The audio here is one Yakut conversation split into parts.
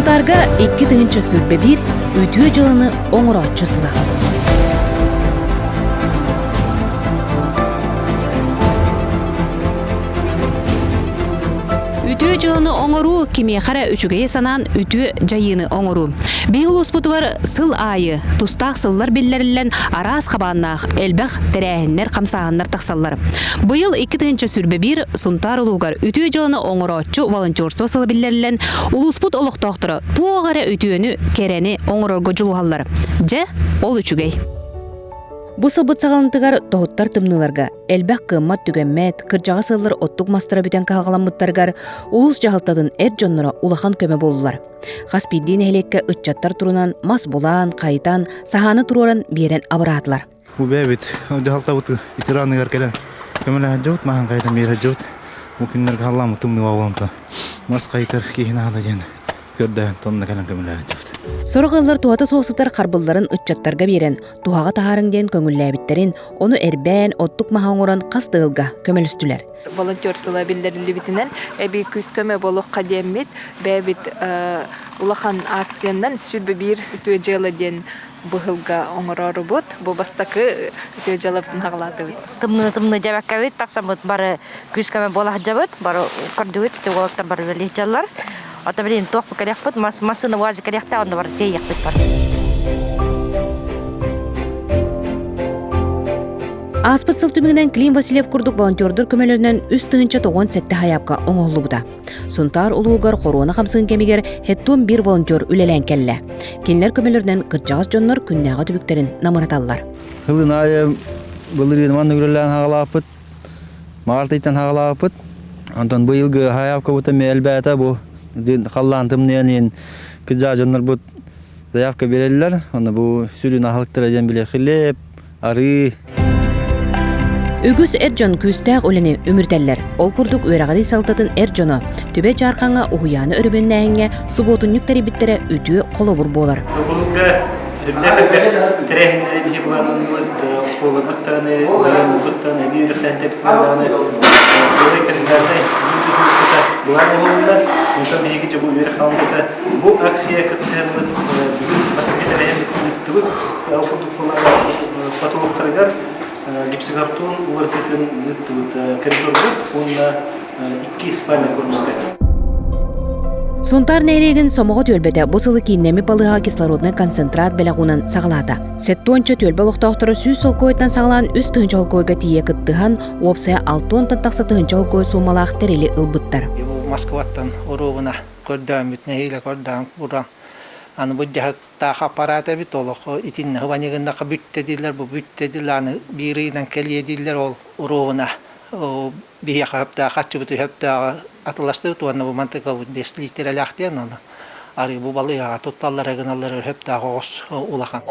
Сунтаарга 2021 үтүө дьылыны оҥорооччу сыла. Үтүө дьыаланы оҥоруу кимиэхэ эрэ үчүгэйи санаан үтүө дьайыыны оҥоруу. Биһиги улууспутугар сыл аайы тустаах сыллар биллэриллэн араас хабааннаах элбэх тэрээһиннэр, хамсааһыннар тахсаллар. Быйыл 2021 Сунтаар улуугар үтүө дьыаланы оҥорооччу волонтерство сыла биллэриллэн улууспут олохтоохторо туох эрэ үтүөнү, кэрэни оҥорорго дьулуһаллар. Дьэ, ол үчүгэй. Бу сылбыт саҕаланытыгар тоһуттар тымныыларга элбэх кыаммат-түгэммэт, кырдьаҕас ыаллар оттук мастара бүтэн кыһалҕаламмыттарыгар улуус дьаһалтатын эр дьонноро улахан көмө буоллулар. Хас биирдии нэһилиэккэ ыччаттар турунан мас булаан, хайытан, саһааны туруоран биэрэн абыраатылар. Бу бэйэбит дьаһалтабыт ветераныгар кэлэн көмөлөһө дьыбыт, маһын хайытан биэрэ дьыбыт. Бу күннэргэ халлааммыт тымныы буолан мас хайытар киһи наада диэн көрдөһөн тонна кэлэн көмөлөһө дьыбыт. Сорох ыаллар туһата суох сытар харбылларын ыччаттарга биэрэн, туһаҕа таһаарыҥ диэн көҥүллээбиттэрин, ону эрбээн, оттук маһа оҥорон хас да ыалга көмөлөстүлэр. Волонтер сыла биллэриллибитинэн эбии күүс-көмө буолуохха диэммит, бэйэбит улахан акциянан 101 үтүө дьыала диэн быһылга оҥороорубут. Бу бастакы үтүө дьыалабытын саҕалаатыбыт. Тымныы-тымныы дьэбэккэбит тахсаммыт бары күүс-көмө буола сылдьабыт, бары көрдүгүт, үтүө уолаттар бары үлэлии сылдьаллар. Ото билин туох кэлиэхпит, мас массыына уазик кэлиэхтээх, онно бары тиэйиэхпит бар. Ааспыт сыл түмүгүнэн Клим Васильев курдук волонтердар көмөлөрүнэн 3 097 хайаапка оҥоһуллубута. Сунтаар улуугар хоруона хамсыгын кэмигэр хеттуон биир волонтер үлэлээн кэллэ. Кинилэр көмөлөрүнэн кырдьаҕас дьоннор күннээҕи түбүктэрин намыраталлар. Сылын аайы былырыын маннык үлэлээн хаалааппыт. Маартыйтан хаалааппыт. Онтон быйылгы хаайаапкабыта эмиэ элбээтэ бу. Халлаан тымныйан иһин кыдьаа дьоннорбут заявка биэрэллэр. Онно бу сүрүн аһылыктара диэн били хлеб, арыы. Үгүс эр дьон күүстээх үлэни үмүрүтэллэр. Ол курдук үөрэҕирии салтатын эр дьоно Түбэ Дьаархаҥҥа уһуйааны өрөмүөннээһиҥҥэ субуотунньук тэрийбиттэрэ үтүө холобур буолар. Быһылга элбэх элбэх тэрээһиннэри биһи былааннанныбыт, оскуолаларбыт даҕаны, уһуйааннарбыт даҕаны, эбии үөрэхтээн тэппиттэр даҕаны былай календарнай былаан оҥоһулунна. Онтон биһиги дьэ бу үөрэх хаалбыта. Бу акция кыттыһаммыт бүгүн бастакы тэрээһин ыыттыбыт. Ол курдук потолоктарыгар гипсокартон уларытыытын ыыттыбыт коридорга уонна икки спальный корпуска. Сунтаар нэһилиэгин Сомоҕо түөлбэтэ бу сылы кииннэммит балыыһаҕа кислороднай концентрат бэлэх уунан саҕалаата. Сеттуонча түөлбэ олохтоохторо 100 солкуойтан саҕалаан 3 тыһыынча солкуойга тиийэ кыттыһан, уопсайа 60 тахса тыһыынча солкуой суумалаах тэрили ылбыттар. Москваттан оруобуна көрдөөммүт, нэһиилэ көрдөөн уран аны бу дьаһыктаах аппарат эбит олох итиннэ хыбаньыгыннаха бүттэ дииллэр, бу бүттэ дииллэр, аны биир ыйынан кэлиэ дииллэр ол оруобуна биһиэхэ сөптөөх аччыбыт сөптөөҕө атыластыбыт уонна бу мантыкабыт 5 лиитирэлээх диэн ону арыы бу балыыһаҕа тутталлара гыналлара сөптөөх оҕус улахан.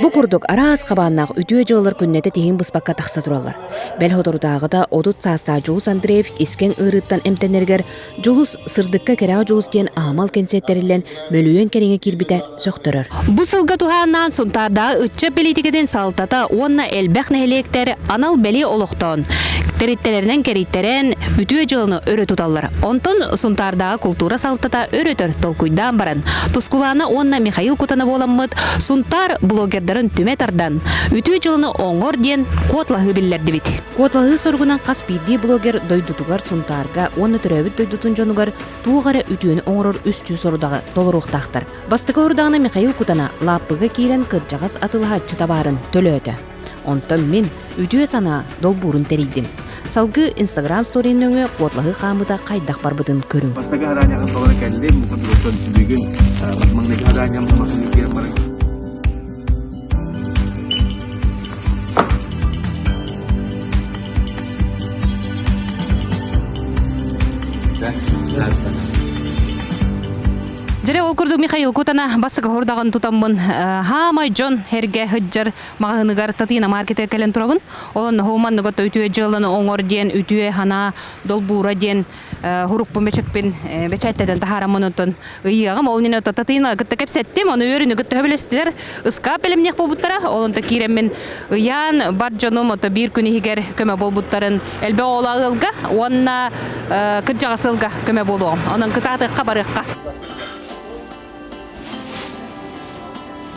Бу курдук араас хабааннаах үтүө дьыалалар күннэтэ тиһигин быспакка тахса тураллар. Бэл соторутааҕыта 30 саастаах Дьулус Андреев искэҥ ыарыыттан эмтэнэригэр Дьулус сырдыкка кэрэҕэ дьулус диэн аһымал кэнсиэр тэриллэн мөлүйүөн кэриҥэ киирбитэ сөхтөрөр. Бу сылга туһааннаан Сунтаардааҕы ыччат бэлиитикэтин салалтата уонна элбэх нэһилиэктэр анал бэлиэ олохтоон, тэриттэлэринэн кэрийтэрэн, үтүө дьыаланы өрө туталлар. Онтон Сунтаардааҕы култуура салалтата өр-өтөр толкуйдаан баран, Тускулаана уонна Михаил Кутана буоламмыт Сунтаар блогердарын түмэ тардан, үтүө дьыаланы оҥор диэн куоталаһыы биллэрдибит. Куоталаһыы соругунан хас биирдии блогер дойдутугар Сунтаарга уонна төрөөбүт дойдутун дьонугар туох эрэ үтүөнү оҥорор үстүү сорудаҕы толоруохтаахтар. Бастакы сорудаҕына Михаил Кутана лааппыга киирэн кырдьаҕас атыылаһааччы табаарын төлөөтө. Онтон мин үтүө санаа долбуурун тэрийдим. Салгыы Инстаграм сторин нөҥүө куоталаһыы хаамыыта хайдах барбытын көрүҥ. Бастакы хадаанньаҕын толоро кэллим, мутан бүгүн маҥнайгы хадаанньам маһын баран Дьэрэ ол курдук Михаил Кутана бастакы хордаҕын тутаммын хаамай дьон эргэ сылдьар маҕаһыыныгар Татьяна маркетыгар кэлэн турабын. Ол онно манныга үтүө дьыаланы оҥор диэн үтүө санаа долбуура диэн хурукпун бэчэппин бэчээттэтэн таһаараммын онтон ыйыаҕым. Ол иннинэ Татьяна кытта кэпсэттим, ону үөрүнү кытта сөбүлэстилэр. Ыскаап бэлэмниэх буолбуттара. Ол онто киирэммин ыйаан бар дьонум ото биир күн иһигэр көмө буолбуттарын элбэх оҕолоох ыалга уонна кырдьаҕас ыалга көмө буолуоҕум. Онон кытаатыахха барыахха.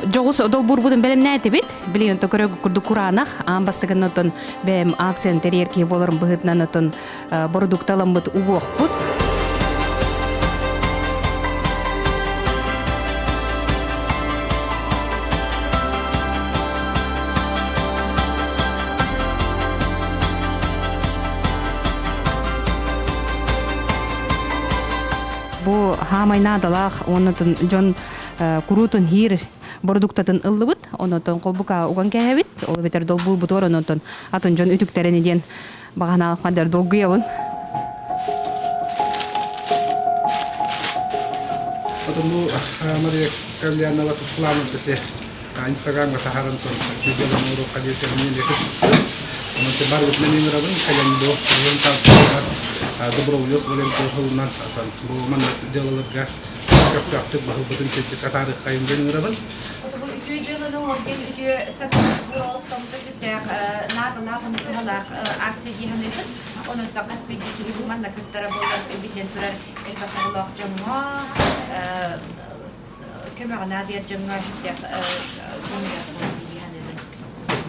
Дьоҕус долбуурбутун бэлэмнээтибит. Билигин то көрө курдук кураанах аан бастакын отон бэйэм акцияны тэрийэр киһи буоларым быһыытынан отон бородуукталаммыт угуохпут. Бу хаамай наадалаах уонна дьон куруутун хиир бородуктатын ыллыбыт, онотон холбука уган кээһэбит, ол эбэтэр долбуурбутугар онотон атын дьон үтүктэрини диэн баҕанаах хандар долгуйабын. Потом бу Мария Кавлянова Туслана бите Инстаграмга таһааран туран видеоларын уруокка диэтэҕинэ лехит Онон бар битинэн ыҥырабын кэлэн бу уон саастарыгар доброволец волонтер сылынан бу маннык дьыалаларга көхтөөхтүк баһылбытын кэлбит атаарыаххайын диэн ыҥырабын. Бу үтүө дьыаланы оҥордун үтүө санаалар олохтоммута сүрдээх наадалаах уонна туһалаах акция дии саныыбын. Онон хас биирдии киһи бу манна кыттара буоллар биллэн турар элбэх оҕолоох дьоҥҥо көмөҕө наадыйар дьоҥҥо сүрдээх көмөлөөх буолар дии саныыбын.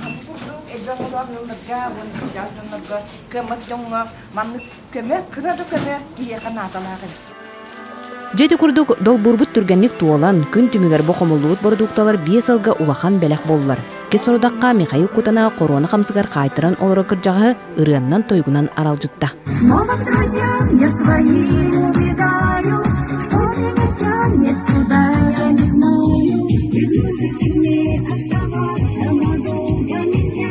Бу курдук элбэх оҕолоох ыалларга уонна кырдьаҕас дьоннорго кыаммат дьоҥҥо маннык көмө, кыра да көмө киһиэхэ наадалаах эбит. Дьэ ити курдук долбуурбут түргэнник туолан, күн түмүгэр бу хомуллубут бородуукталар биэс сылга улахан бэлэх буоллулар. Иккис сорудахха Михаил Кутана хоруона хамсыгар хаайтаран олорор кырдьаҕаһы ырыаннан-тойугунан аралдьытта. Снова к друзьям я своим убегаю, Что меня тянет сюда, я не знаю. Без музыки мне оставаться надолго нельзя.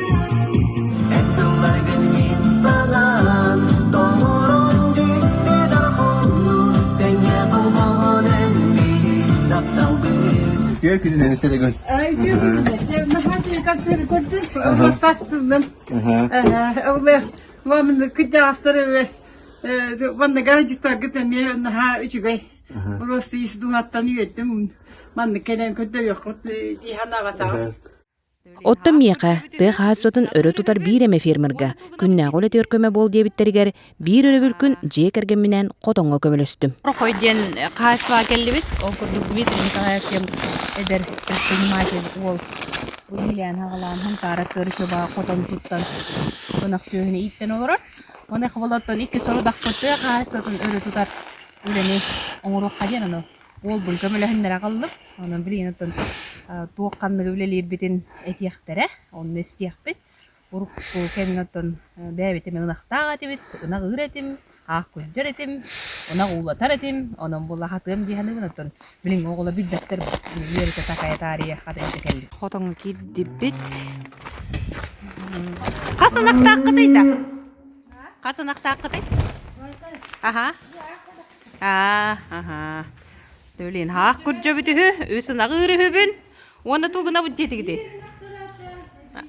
Үтүө күнүнэн эсэлэгин. Үтүө күнүнэн. Наһаа концерт көрдүм. Састылым. Оле, вам кырдьаҕастары манна гаражиттаргыт эмиэ наһаа үчүгэй. Просто ис дууһаттан үөрдүм. Маннык кэлэн көрдөрүөххүт дии санаабатаҕым. Оттон миэхэ, тыа хаһаайыстыбатын өрө тутар биир эмэ фермергэ күннээҕи үлэтигэр көмө буол диэбиттэригэр, биир өрөбүл күн дьиэ кэргэмминээн хотоҥҥо көмөлөстүм. Орохой диэн хаһаайыстыбаҕа кэллибит. Ол курдук Дмитрий Николаев диэн эдэр предприниматель уол бу иилээн-аҕалаан Хантаара Кырычева хотон туттан ынах сүөһүнү ииттэн олорор. Оны хоболоттон икки сорудахпыт тыа хаһаайыстыбатын өрө тутар үлэни оҥоруохха диэн ону уолбун көмөлөһүннэрэ аҕаллым. Онон билигин оттон туох ханныгы үлэлиирбитин этиэхтэрэ, онно истиэхпит. Урукку кэмҥэ оттон бэйэбит эмэ ынахтаах этибит, ынах ыыр этим, аах күрдьэр этим, ынах уулатар этим, онон буолла хатыам дии саныыбын, оттон билиҥҥи оҕолор билбэттэр үөрэтэ такайа таарыйа хата илдьэ кэллим. Хотоҥҥо киирдибит. Хас ынахтааххытый да? Хас ынахтааххытый? Аха. Аа, аха. Төлүн хаах күрдьэбит үһү, үс ынаҕы ыыр үһүбүн. Уонна туу гынабыт диэтигити.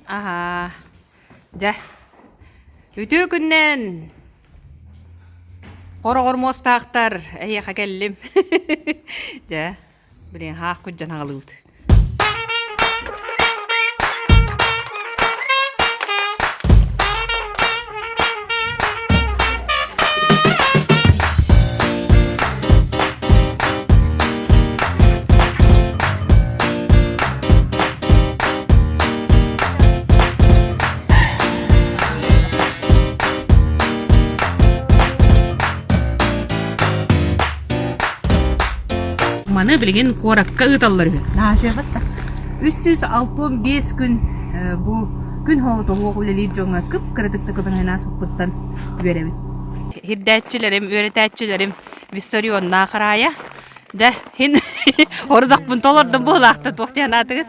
Аха. Дьэ. Үтүө күннэн. Хороҕор муостаахтар, эһиэхэ кэллим. Дьэ, билин хаах күрдьэн аҕалыыбыт. Маны билигин куоракка ыыталлар үһү. Наһаачыйбат да. 365 күн бу күн хоһутуһуох үлэлиир дьоҥҥо кып-кыратык да көмөлөһөн ааспыппыттан үөрэбин. Ирдээччилэрим, үөрэтээччилэрим Виссарионнаах Рая. Дьэ, хин орудахпын толордум буолаахта туох диэн аатыгыт?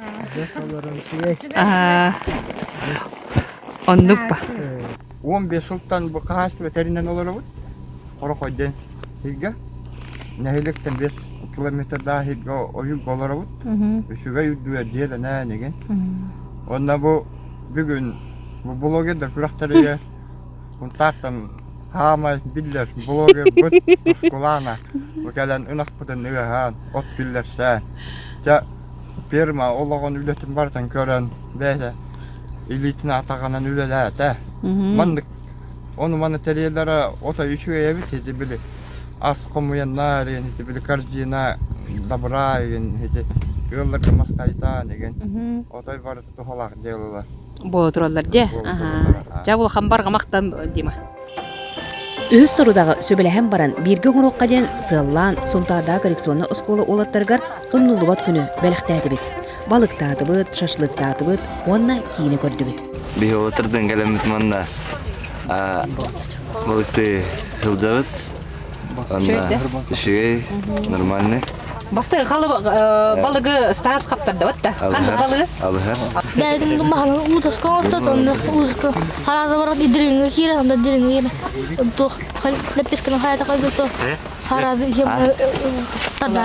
Оннук ба. 15 сылтан бу хаһаайыстыба тэринэн олоробут. Хорохой диэн сиргэ. Нэһилиэктэн 5 километрдаах сиргэ ойууга олоробут. Үчүгэй үрдүгэр дьиэлэнэн игин. Уонна бу бүгүн бу блогердар күрэхтэригэр Кунтаартан хаамай биллэр блогербыт Тускулаана бу кэлэн ынахпытын ыаһаан, от киллэрсээн, дьэ ферма олоҕун үлэтин барытын көрөн бэйэтэ илиитин атаҕынан үлэлээтэ. Маннык ону-маны тэрийэллэрэ отой үчүгэй эбит ити били ас хомуйаннар ити били корзина добра ити. Ыалларга мас хайытаан игин. Отой барыта туһалаах дьыалалар. Буола тураллар дии. Дьэ улахан барҕамахтан Дима. Үһүс сорудаҕы сүбэлэһэн баран бииргэ оҥоруохха диэн сыаллаан Сунтаардаах коррекционнай оскуола уолаттарыгар умнуллубат күнү бэлэхтээтибит. Балыктаатыбыт, шашлыктаатыбыт уонна киинэ көрдүбүт. Биһи олотурдун кэлэммит манна балыкты сылдьабыт. Онно үчүгэй, нормальный. Бастакы балыгы Стас хаптардыбат да. Ханнык балыгы? Алыһар. Бэйэтин маһын уутаска оҥостот, онно ууска хараата барат дириҥҥэ киирэ, онно дириҥҥэ киирэ. Туох лэпписканы хайата хайдото хараады тарда.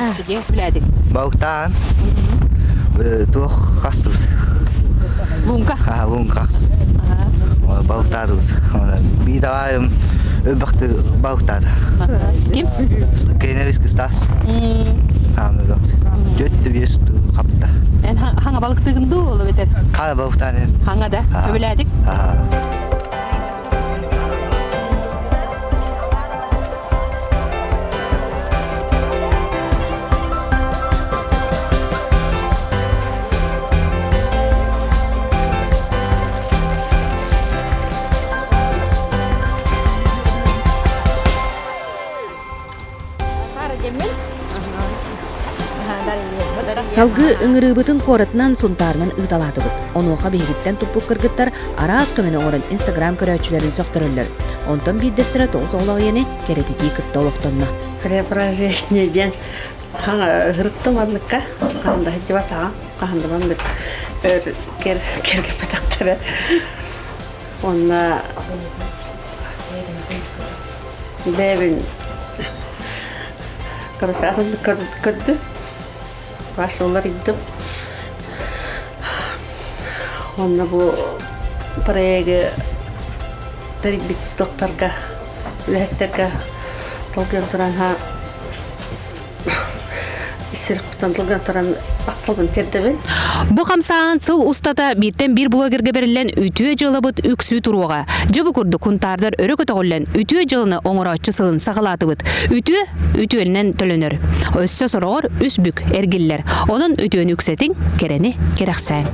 Балыктаан туох хастыбыт? Луҥка. Аа, луҥка Балыктаатыбыт. Биир давайым өлбөхтү балыктаата. Ким? Кеневис Стас. Дьөттү биэс хапта. Эн хаҥа балыктыгын дуу, ол эбэтэр? Хана балыктаан. Хаҥа да? Көбүлээтик? Салгыы ыҥырыыбытын куоратынан Сунтаарынан ыыталаатыбыт. Онуоха биһигиттэн туппут кыргыттар араас көмөнү оҥорон Инстаграм көрөөччүлэрин сөхтөрөллөр. Онтон биирдэстэрэ тоҕус оҕолоох ийэни кэрэтитии кытта олохтонно. Преображение диэн ыһырыттым манныкка хаһан да сылдьыбатаҕым хаһан да маннык өр кэргэппэтэхтэрэ уонна бэйэбин короче атыннык көрдүм Вашалар иддим уонна бу проегы тэрийбит докторга үлэһиттэргэ толгуйан туран сирхтан тылган туран махталбын тиэрдэбин. Бу хамсааһын сыл устата бииртэн биир блогерга бэриллэн үтүө дьыалабыт үксүү туруоҕа. Дьэ бу курдук хунтаардар өрө көтөҕүллэн үтүө дьыаланы оҥорооччу сылын саҕалаатыбыт. Үтүө үтүөннэн төлөнөр. Өссө сороҕор үс бүк эргиллэр. Онон үтүөнү үксэтиҥ, кэрэни кэрэхсээҥ.